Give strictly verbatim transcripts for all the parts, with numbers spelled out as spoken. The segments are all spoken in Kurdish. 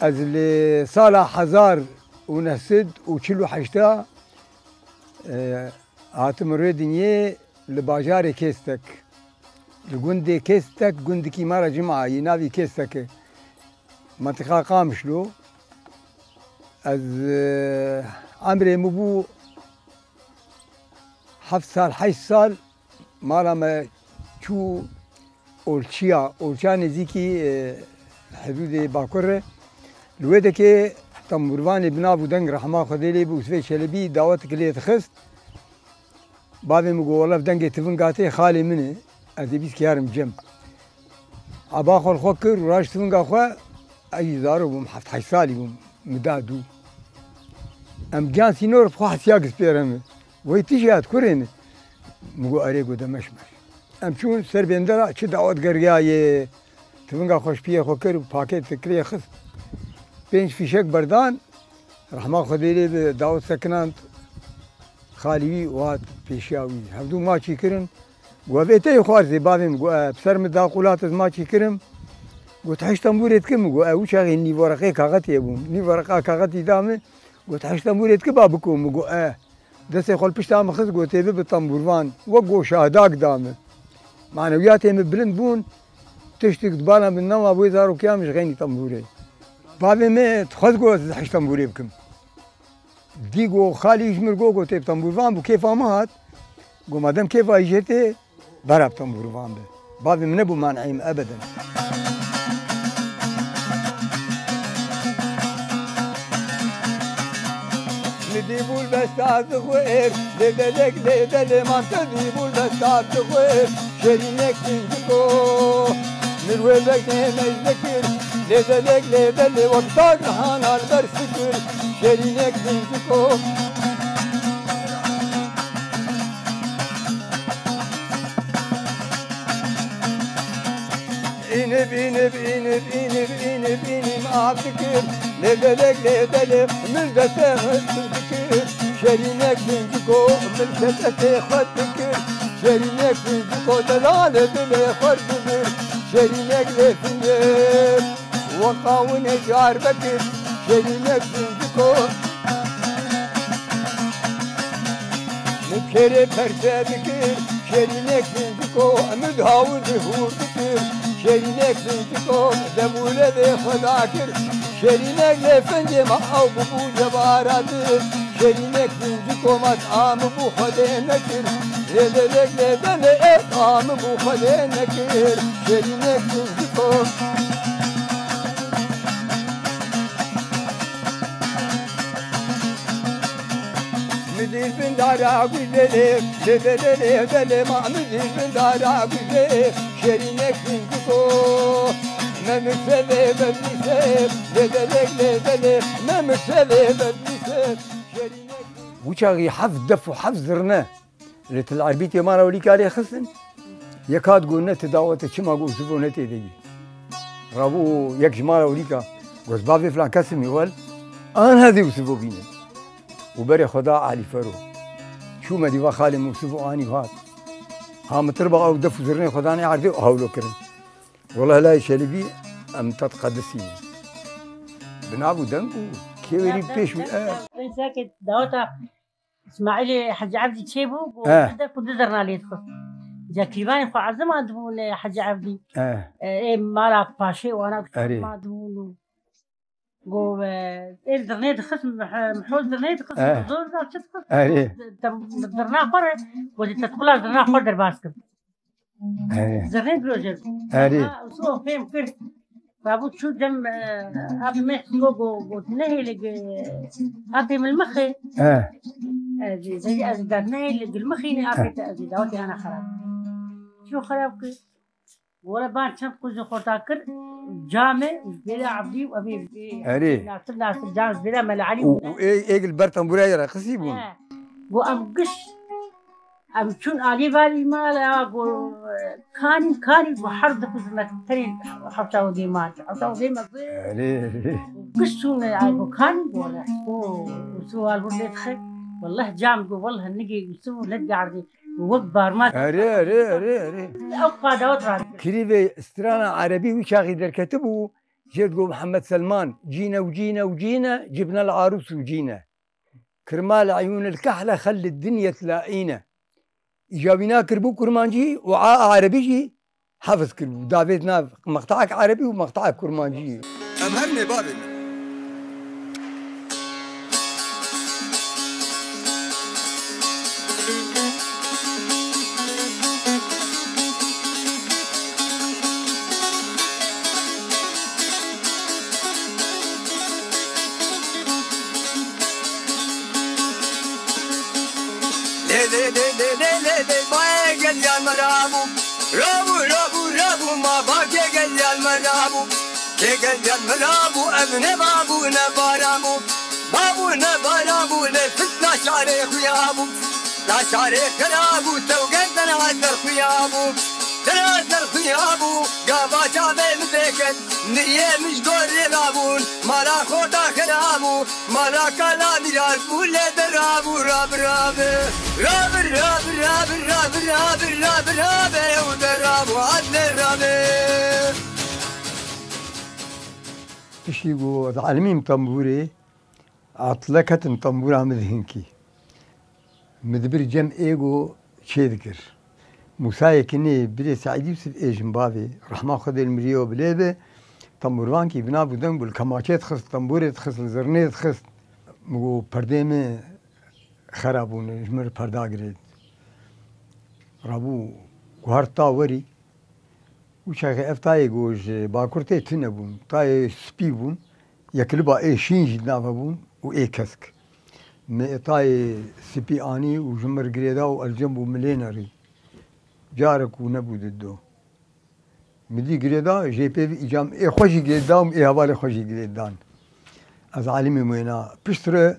Ez li sala hezar û neh sed û çil û heşt e, hatim rê dinyê li bajarê Kêstek. Li gundê Kêstek, gundikî me re Cima yê navî Kêstek e. Mentiqa Qamişlo. Ez, e, emrê min bû heft sal, heşt sal, mala me çû Olçiya, Olçiya nêzîkî, e, hidûdê Bakur e. Li wê dekê tembûrvanê bi nav û deng rehma Xwedê lê bi Usvê Çelebî dawetek lê dixist. Bavê min got, "Wele ev dengê tivinga tê xalê min e. Ez ê bîst kiyarim cem." Aba xwe li xwe kir û raşt tivinga xwe, ez jî zaro bûm, heft heşt salî bûm, min da dû. Em giyan sînor bi xwe hesiya giz pêre min. Wey tu jî hat kurê min? Min got, "Erê," got, "de meş meş." Em çûn ser bêndera, çi dawet geriyayê, tivinga xwe ji piyê xwe kir û pakêt kirê xist. Pênc fîşek berdan, rehma Xwedê lê bi dawet sekinand, xalî wî û hat pêşiya wî. Hevdû maçî kirin. Got, "Vê te yê xwarzê bavê min." Got, "E, bi ser min da qulat ez maçî kirim." Got, "Heşt tembûrê dikim?" Min got, "E, wî çaxê nîv wereqê kaxetê bûm." Nîv wereqa kaxetî da min. Got, "Heşt tembûrê dike ba bikom?" Min got, "E." Destê xwe li pişta min xist, got, "Tê bibe tembûrvan." Wek got şahdak da min. Manewiyatê min bilind bûn. Tiştik di bala min nema wê zarokiya min ji xeynî tembûrê. Bavê min dixwest got ez heşt tembûrê bikim. Dî got, xalî ji min got, got, "Tê bi tembûrvan bû, kêfa min hat." Got, "Madem kêfa jê tê, bera bi tembûrvan be." Bavê min nebû maneyê min ebeden. Midî bûl besta dixwêr, lê delek lê delê man te dî bûl besta dixwêr. Şerînek zinciko, mirwêzek nêmej dikir, lê delek lê delê wek tag niha nal ber sikir. Şerînek zinciko. Înib, înib, înib, înib, înib, înib av dikir. Lê delek, lê delê, min destê xwe dikir. Şerînek zinciko, min destê xwe dikir. Şerînek zinciko, delalê dilê xwe dibir. Şerînek lê fincê, we qawinê car vekir. Şerînek zinciko, min kêrê perse dikir. Şerînek zinciko, min dawidî hûr dikir. Şerînek zinciko, demûle vê xwe dakir. Şerînek lê fincê ma ew bibû cebara dir. Şerînek zinciko, ma tam bû Xwedê nekir. Lê lê lê lê lê lê, tam bû Xwedê nekir. Şerînek zinciko. Midîr bin dara güzeli, lê lê lê lê lê lê, ma midîr bin dara güzeli, şerînek zinciko. Memik sevê bedlîse, lê lê lê lê lê lê, memik sevê bedlîse, şerînek zinciko. Wî çaxî heft def û heft zirne. Li Til Erbîtê mala Ulîka lê xistin. Yek hat got, "Ne ti dawete, çima got Usifo ne tê de yî?" Rabû yek ji mala Ulîka got, "Bavê filan kesimî wel, an hedî Usifo bîne." Û berê xwe da Alî Fero. Çûme dîva xalê min Usifo anî hat. Ha min tir ba ew def û zirnê xwe danê erdê û hewlo kirin. Wela layê Çelebî em te diqedisînin. Bi nav û deng û kêwerî pêş wî, e. Daweta Îsmaîlê Hecî Evdî çêbû, got, Eh. Def û du zirna lê dixwest. Îca kîrvanê xwe ezima dibûn, e, Hecî Evdî. Eh. E, ê mala paşê wana Erê. Ma dibûn û got, e, ê zirnê dixist, mih-, mihol zirnê dixist, Eh. Zor zor çi dixist? Erê. Te, zirna xwe re, gotî, te qula zirna xwe derbas kir. Erê. Zirnê diroje. Erê. Ha, so fêm kir. Rabû çû dem, e, apê me go, go, got, "Nehêle ge, apê min mixê." He. Ez, ez, ez der nehêle gil mixîne, apê te ez dawetê hana xerab. Çû xerab kir. Wala ban çend quzê xorta kir, camê, bêle Evdî û evê, Erê. Nasir, Nasir, cam, bêle Mela Elî. Û, û ê, ê gil ber tembûra ye re qisî bûn. He. Go em giş Em çûn alî valî mala, got, "Kanî, kanî?" Got, "Her di xwe zimet tenê hewşa û dêma, hewşa û dêma." Erê, erê. Giş çûne, got, "Kanî?" Got, "Wele, o, o sual bû lê dixe." Wellah cam, got, "Wellah nigê Yusuf û nedî erdê." Wek barmat. Erê, erê, erê, erê. Ew qadawet rast. Klîbê strana erebî wî çaxî derketibû. Jê digo Mihemed Selman, cîne û cîne û cîne, cibne li arûs û cîne. Kirma li eyûn il kehle xelli dinyet la îne. Îca wîna kiribû kurmancî û a erebî jî hefiz kiribû. Davêt nav meqtaek erebî û meqtaek kurmancî. Em her ne bavê min. Lê, lê, lê, lê, lê, lê, lê, bayê gel yan me rabû. Rabû, rabû, rabû, ma ba kê gel yan me rabû. Kê gel yan me rabû, ev ne babû, ne barabû. Babû ne barabû, lê fitna şarê xuya bû. Na şarê xira bû, tew gel dena ser xuya bû. Dena ser xuya bû, gava çavê min vêken. Miriyê min ji dorê rabûn, mala xorta xira bû, mala kala mîras bû, lê de rabû, rabî, rabî. Rabî, rabî, rabî, ew de rabû, hat lê rabî. Piştî ku ez elimîm tembûrê, atile ketin tembûra min di hinkî. Min di bir cem êgo çê dikir. Mûsayê kinê birê Seîdî Yûsif ê jin bavê, rehma Xwedê li miriyê we bilê be, tembûrvankî bi nav û deng bû, li kemaçê dixist, tembûrê dixist, li zirnê dixist. Min got, perdê min xera bûne, ji min re perda girêt. Rabû guhar ta werî. Û çaxê ev tayê ku ji bakur tê tune bûn, tayê spî bûn, yekliba ê şîn jî di nav hebûn û ê kesk. Min ê tayê spî anî û ji min re girêda û elcem bû min lê nerî. Carek û nebû dido. Min dî girêda, jê pê vî îcam ê xwe jî girêda û ê hevalê xwe jî girêdan. Ez alimî wêna. Piştre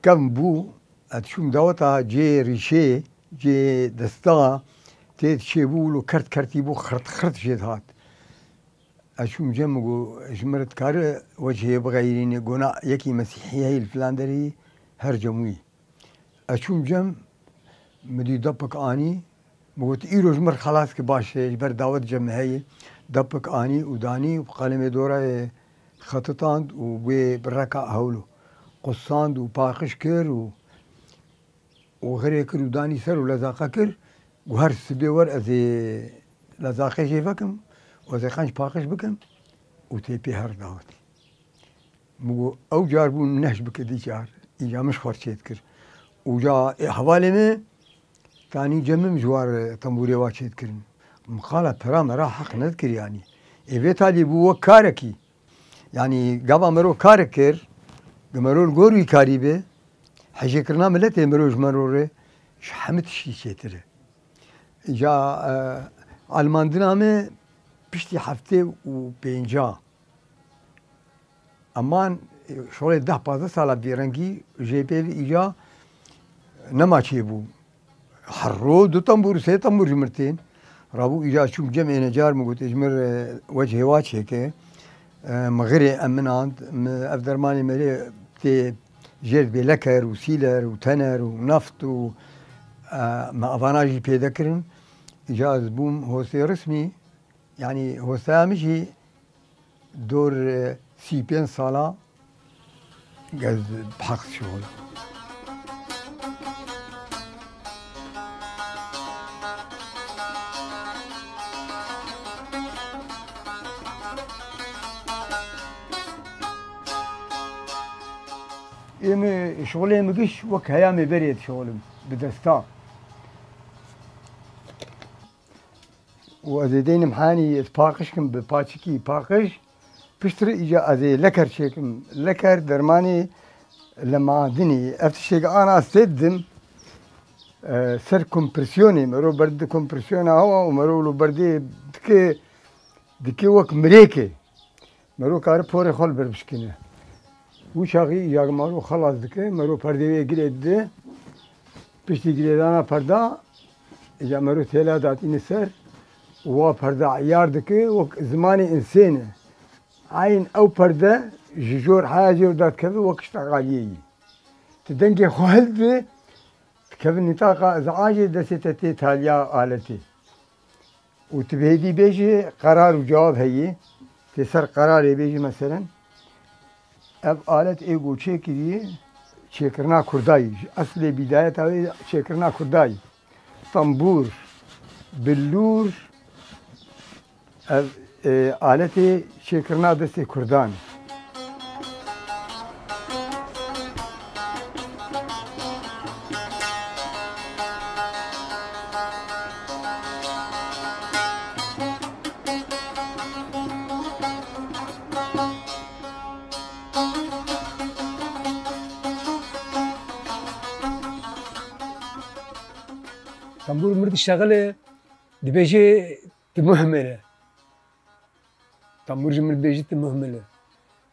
kevn bû, ez çûm daweta cê rîşê, cê desta, tê çêbû, wilo kert kertî bû, xirt xirt jê dihat. Ez çûm cem, min got, ji min re dikare wecihê bixeyirîne, gona yekî mesîhî heye li filan derê, her cem wî. Ez çûm cem, min dî depik anî, min got, îro ji min re xelas ke, baş e, ji ber dawet cem heye. Depik anî û danî û qalemê dorayê xetitand û wê bi reka hewlo qusand û paqij kir û, û xirê kir û danî ser û lezaqe kir. Got, her sibê wer ez ê lezaqê jê vekim û ez ê qenc paqij bikim û tê pê her dawetî. Min got, ew car bû, nehş bike dî car, îca min ji xwe re çê dikir. Û ca ê hevalê min, tanî cem min ji war tembûrê wa çê dikirin. Min qala pera me ra heq nedikir yanî. Ê vê talî bû wek karekî. Yanî gava mero karek kir, ge mero li gor wî karî be, hejêkirina miletê mero ji mero re ji hemî tiştî çêtir e. Îca, e, elmandina me piştî heftê û pênca. Eman, e, şolê deh pazdeh sala vî rengî jê pê vî îca nema çêbû. Her ro du tembûr, sê tembûr ji mir tên. Rabû îca çûm cem ê necar, min got, ê ji mir, e, wecihê wa çêke. E, min xirê eminand, min ev dermanê merê tê jêr dibê leker û sîler û tener û neft û, e, me evana jî pêde kirin. Îca ez bûm hostê rismî. Yanî hostaya min jî dor, e, sî pênc sala ez bi heq dişixulim. Ê min, şixulê min giş wek heya mêberê dişixulim, bi desta. Û ez ê deynim hanî ez paqij kim bi paçikî paqij. Piştre îca ez ê leker çêkim. Leker dermanê lemadinî. Ev tiştê ana ez tê didim, e, ser kompresyonê. Mero berdide kompresyona hewa û mero lo berdê dike, dike wek mirêke. Mero kare porê xwe li bir bişkine. Wî çaxî îca mero xelas dike, mero perdê wê girê dide. Piştî girêdana perda, îca mero têla datîne ser û wa perda eyar dike wek zimanê insên e. Eyn ew perde ji jor heya jê ve dadikeve wek şteqaliyê yî. Tu dengê xwe hildibe, dikeve nîtaqa ez'acê, destê te tê taliya aletê. Û tu bi hêdî bêjî qerar û cewab heye. Tê ser qerarê bêjî, meselen, ev alet ê ku çêkirî, çêkirina kurdayî, ji eslê bîdayeta wê çêkirina kurdayî. Tembûr, bilûr, ev, e, aletê çêkirina destê kurdan. Tembûr mir diştexile, dibêje tu muhmil e. Tembûr ji min dibêje tu muhmil e.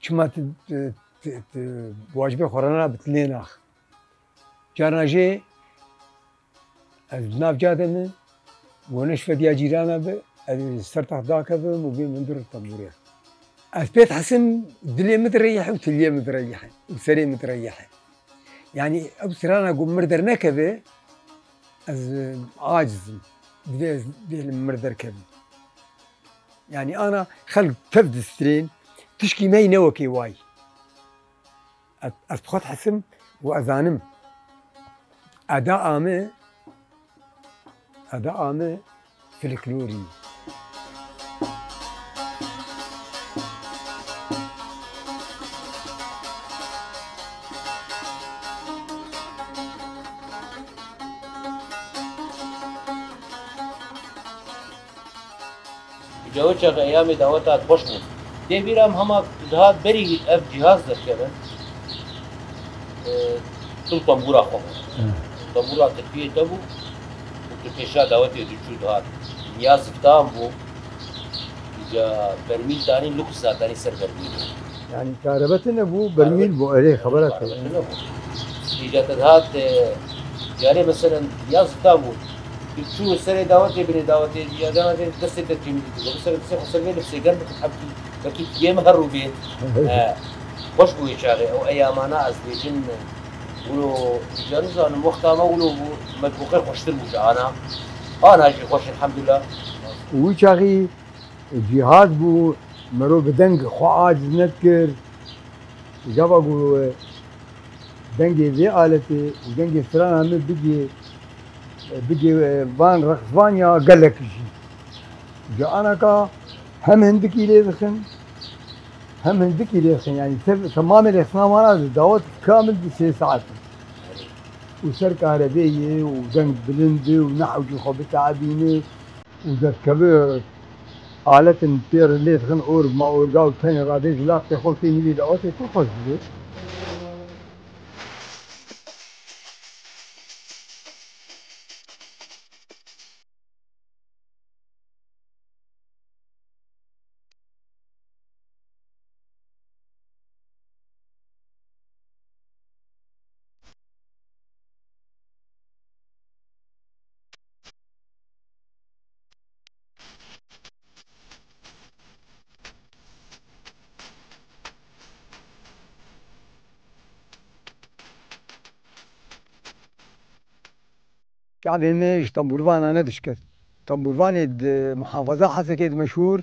Çima tu, tu, tu, tu wacibê xwe re nabî, tu lê nax. Carna jê ez di nav ca de me, wene ji fediya cîrana be, ez ê ser text dakevim û bêm hundir tembûrê. Ez pê dihesim, dilê min direyîhe û tiliyê min direyîhe û serê min direyîhe. Yanî ew strana ku mir dernekeve, ez, e, aciz im. Divê ez bêlim mir derkevim. Yanî ana xelk tev distrên, tişkî me yî ne wekê wayî. Ez, ez bi xwe dihesim û ez zanim. Eda ame, eda ame folklorî. Îca wê çaxê eyamê daweta xweş bû. Tê bîra min hema dihat berî ev cîhaz derkevin. E, tu tembûra xwe bû. Hı. Tembûra tirkiyê te bû û tu pêşa dawetê diçû dihat. Niya ziftan bû. Îca bermîl danî, lûks danî ser bermîlê. Yanî karebe tune bû, bermîl bû, erê, xebera te. Karebe tune bû. Îca te dihat, e, carê meselen ya ziftan bû. Tu çû serê dawetê, binê dawetê, ya dawetê destê te cemî dîtî. Mesela destê xwe ser vê lifsê germ bikit, hebkî, belkî tiyê min her rû bê. He, xweş bû wê çaxê. Ew eyamana ez dibêjim, wilo, îca nizanim, wexta me wilo bû, metbuqê xweştir bû ji ana. Ana jî xweş, elhamdulillah. Wî çaxî cîhaz bû, mirov bi deng xwe aciz nedikir. Gava ku dengê vê aletê û dengê strana min bigê, bigê van rexsvanya gelek jî. Ji anaka hem hindikî lê dixin, hem hindikî lê dixin. Yanî tev-, temamê lêxistina wana di dawet kamil di sê saet in. Û ser karebê ye û deng bilind e û nehewcî xwe biteebîne. Û destkevi aletin pê re lê dixin, or ma orga û tenê radê ji laqtê xwe tê nîvê dawetê pir xweş dibê. Çavê me ji tembûrvana nedişket. Tembûrvanê di muhafaza Hesekê di meşhûr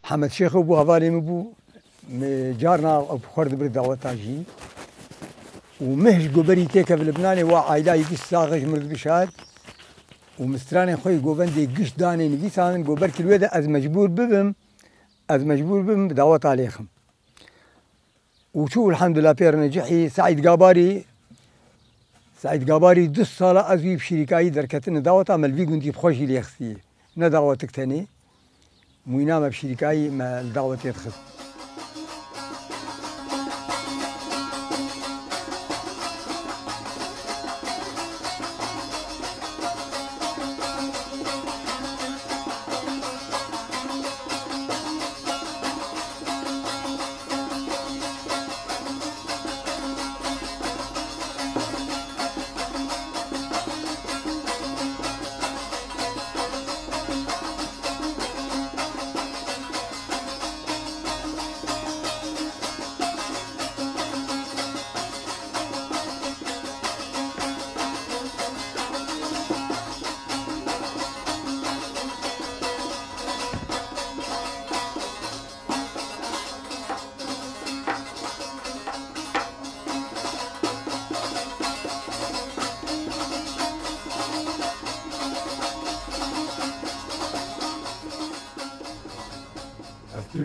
Hemed Şêxo bû, hevalê min bû. Me carna ew bi xwe re dibir daweta jî. Û mih ji goberî têkeve li binanê wa aîla yî giş sax e, ji mir dibişat. Û min stranên xwe yî govendê giş danê nivîsandin, go belkî li wê de ez mecbûr bibim, ez mecbûr bibim bi daweta lêxim. Û çû elhamdulillah pê re necihî. Seîd Gabarî, Seîd Gabarî du sala ez wî bi şîrîkayî derketine daweta me li vî gundî bi xwe jî lêxistî. Ne dawetik tenê. Mûyna me bi şîrîkayî me li dawetê dixist.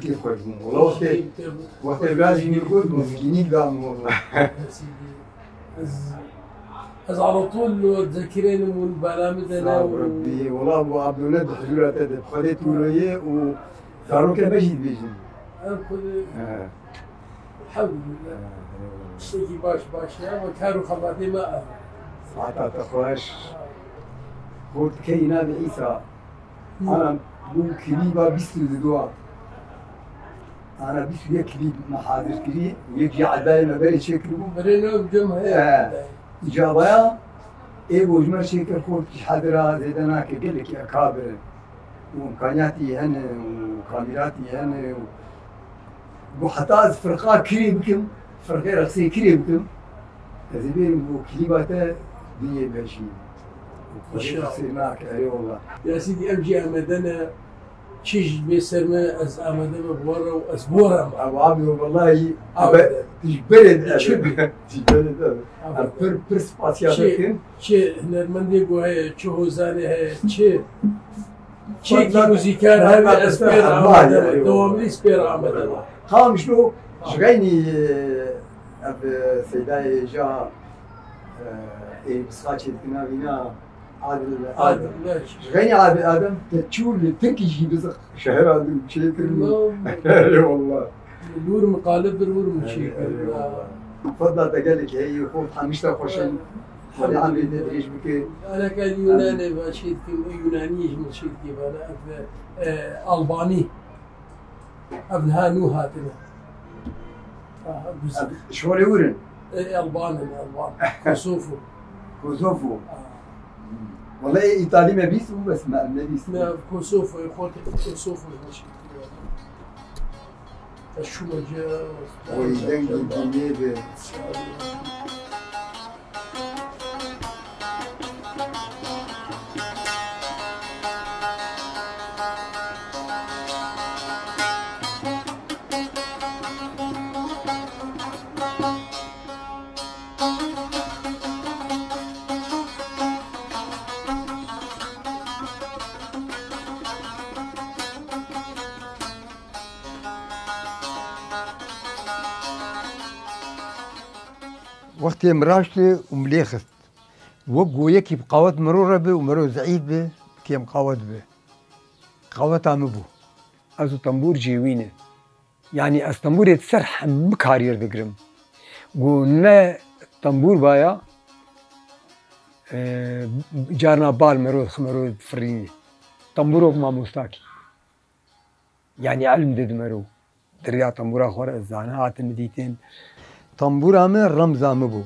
Kêf xweş bûm. Wala wextê, wextê virajî min got, mizgînî dam wala. Ez, ez ala tol lo dizekirênim hûn bela min de ne Sağ ol û Rebbî. Wala bu Abdullah di huzura te de bi Xwedê tu lo yê û zaroke me jî dibêjin. Em xwe He. Elhamdülillah. He, eyvallah. Tiştekî baş baş e ama kar û xebatê me ev. Saeta te xweş. Xort dikey navê Îsa. Ana bû klîba bîst û du a. Ana bîst û yek klîb me hazir kirî. Yek jî edayê me berê çêkiribû. Berê ne cem heye. He. Îcabaya ê bojmer çêkir xort ji hedira zêde nake gelekî ekabir in. Û imkaniyatî hene û kamîratî hene û Got heta ez firqa kirê bikim, firqê reqsê kirê bikim, ez ê bêrim bo klîba te dinyê beşî. Û Xwedê İnşallah. Qisê nake, erê wala. Ya Sîdî, em jî amade ne, çi ji bê ser me, ez amade me bi we re û ez bi we re me. Ew abi, wallahî, Abi. Abi, tu ji berê de Çi ev. Bi? Tu ji berê de ev. Abi. Em pir, pir spasiya Çi, te dikin. Çi hunermendê ku heye, çi hozanê heye, çi Çekî muzîkar hebe ez pê re amade me. Dewamlî ez pê re amade me. Tam ji bo ji xeynî, ev, Seydayê ja, e, ê bi saçê dikina vîna Adil, Adil. Adil, leş. Ji xeynî Adil, Adem te çû li Tirkî jî bi şehir Adil çêkir. Tamam. Eyvallah. Nur min qalib bir nur min çêkir. Eyvallah. Fadla te gelek heye, xwe hemîşta xweşin. Xwedê emrê te dirêj bike. Aleka Yunanê ve çê dikim, ê Yunaniyê ji min çê dike bana, ev, e, Albanî. Ev niha nû hatine. Aha, güzel. Ev şolê wir in? E, Alban in, Alban. Kosovo. Kosovo. Ha. Wala ê Îtalî me bîst û bes me, me bîst. Ne, Kosovo, ê xwe Kosovo ji min çê dike. Te şûme ce. Oy, dengê dinyê be. Wextê min raştê û min lê xist. Wek ku yekî bi qawet mero re be û mero zeîf be, kêm qawet be. Qaweta min bû. Ez û tembûr cihê wî ne. Yanî ez tembûrê di ser hemû kariyê digirim. Ku ne tembûr baya, e, carna bal mero dixi, mero difirînî. Tembûrok mamostakî. Yanî ilm did mero. Diriya tembûra xwe re ez zana hatin dîtin. Tembûra min remza min bû.